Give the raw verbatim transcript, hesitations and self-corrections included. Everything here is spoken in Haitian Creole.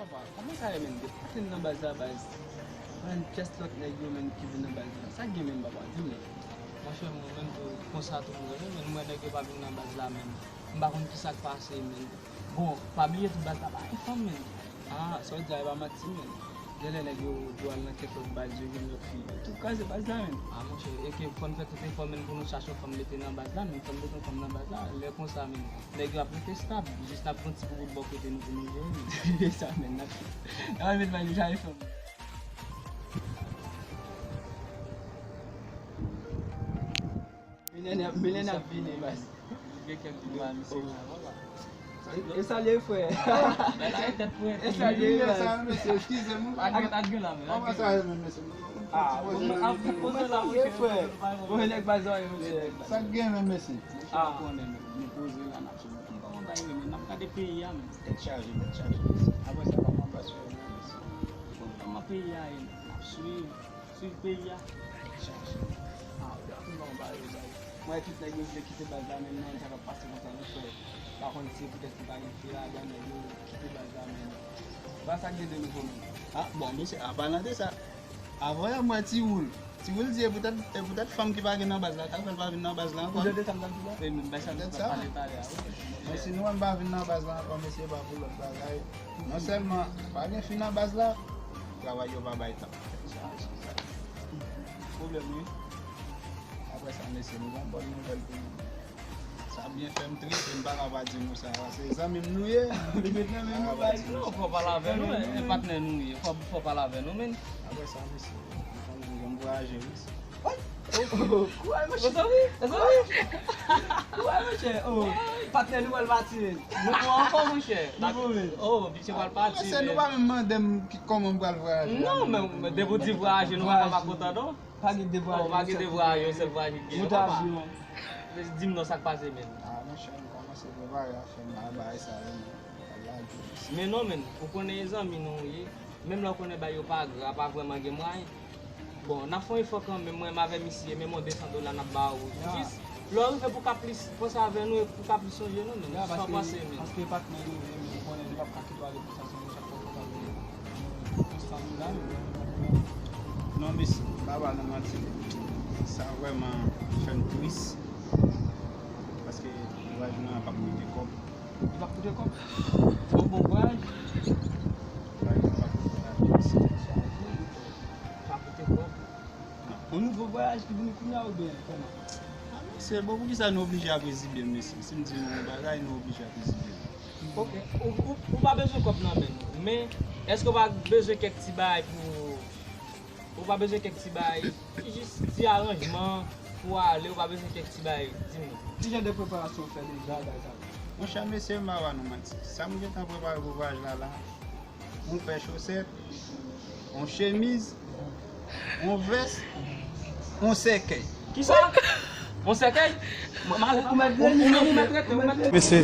Papa, kòman sa ye, menn? Depi m nan baz la, baz, pa gen pyès lòt nèg yo, menn, ki vin nan baz la. Sa k gen, menn, papa? Di m, menn. Monchè, mwen menm tou, konsa tou mwen ye, menn, m wè nèg yo pa vin nan baz la, menn. M pa konn kisa k pase, menn. Bon, pa bliye tou, baz la pa gen fanm, menn. Ah, sa w di a, e pa manti, menn. Genlè nèg yo dwe al nan kèk lòt baz, yo jwenn lòt fi. Tout kraze baz la, menn. Ah, monchè, e ke fò n fè tout efò, menn, pou nou chache yon fanm mete nan baz la, menn, fò n mete yon fanm nan baz la. Lè konsa, menn, nèg yo ap rete stab, jis n ap pran ti boubout bò kote nou pou nou jere. Sa, menn, n ap, n ap met bagay yo chache fanm. Millennium, Millennium ap vini, baz. Gen kèk jou la, misye vin avan la. E, e salye, frè. E salye, baz. Sa, mesye, eskize m. Ak, ak gen la, men. Kòman sa ye menm, mesye? Ah, bon, mwen, mwen, mwen salye, frè. Mwen, nèg baz la, mesye. Sa k gen menm, mesye? Ah. Konnen, men, nou poze la, n ap sou. M pa konn bagay yo, men n ap gade peyi a, men. Tèt chaje, tèt chaje. Apre sa, pa pran bas yo, men, mesye. Kòman peyi a ye, n ap swiv. Swiv peyi a. Chache. Ah, w ap vin ba yo sa. Mwen, tout nèg yo vle kite baz la, men non, sa k ap pase konsa, non, frè. Pa konn si se poutèt ki pa gen fi ladan, nèg yo kite baz la, men. Pa sa k gen de nouvo, men. Ah, bon, mesye, an palan de sa, avan yè, mwen, Ti Woul. Ti Woul di, e poutèt, e poutèt fanm ki pa gen nan baz la, sa k fè l pa vin nan baz la ankò. Poutèt de sa m t ap di la. Wi, men bay sa nou t ap pale talè a, wi. Men si nou wè m pa vin nan baz la ankò, mesye, pa pou lòt bagay. Non sèlman pa gen fi nan baz la, travay yo pa bay tan. Pwoblèm, wi. Apre sa, mesye, nou gen yon bòn nouvèl pou nou. Sa byen fè m tris, e m pa ka pa di nou sa, paske zanmi m nou ye. Li met nan men nou, bay nou. Non, fò pale avè nou, e patnè nou ye. Fò, fò pale avè nou, men. Apre sa, mesye, nou konnen m gen vwayaje, mesye. Oh, oh, oh, kouraj, monchè. Mezanmi, mezanmi. Kouraj, monchè. Oh, patnè nou pral pati, men. Nou bon ankò, monchè. Nou bon, men. Oh, misye pral pati, men. Mesye, nou pa menm mande m ki, kòman m pral vwayaje la, non, men, men depi w di vwayaje, nou pa ka pa kontan, non. Pa gen de vwayaje, oh, pa gen de vwayaje, yon sèl vwayaje ki gen. Monte avyon. Di m non, sa k pase, men. Ah, monchè, m kòmanse prepare afè m la, bagay sa yo, men. Men non, men, ou konnen e zanmi nou ye. Menm lè w konnen bagay yo pa gra, pa vrèman gen mwayen. Bon, n ap fè yon efò kanmenm, mwen menm avè misye, menm yon de san dola n ap ba ou. Ya. Jis, lè w rive pou w ka plis panse avè nou e pou w ka plis sonje nou, men. Ya, san paske, panse, men. Paske patnè nou, men, ou konnen nou p ap ka kite w ale konsa, san nou chak fwa konsa, men. Konsa nou la, men. Non, mesye, m pa ba nou manti. Sa vrèman fè m tris. Paske vwayaj nou an p ap koute kòb. Li p ap koute kòb. Bon, bon vwayaj. Vwayaj nou p ap koute kòb. Pa koute kòb. Non. Yon nouvo vwayaj ki vini kounye a oubyen kòman? Ah, mesye, bon, poukisa nou oblije ap ezibe l, mesye? Si m di nou yon bagay, nou oblije ap ezibe l. Ok. Ou, ou, ou pa bezwen kòb nan men nou. Men, èske w pa bezwen kèk ti bagay pou Ou pa bezwen kèk ti bagay, jis ti aranjman pou w ale, ou pa bezwen kèk ti bagay, di m non. Ki jan de preparasyon w fè deja, bagay sa yo? Monchè, mesye, m pa ba nou manti. Sa m gentan prepare pou vwayaj la la, yon pè chosèt, yon chemiz, yon vès, yon sèkèy. Kisa? Yon sèkèy? Ou mèt rete, ou mèt rete. Mesye.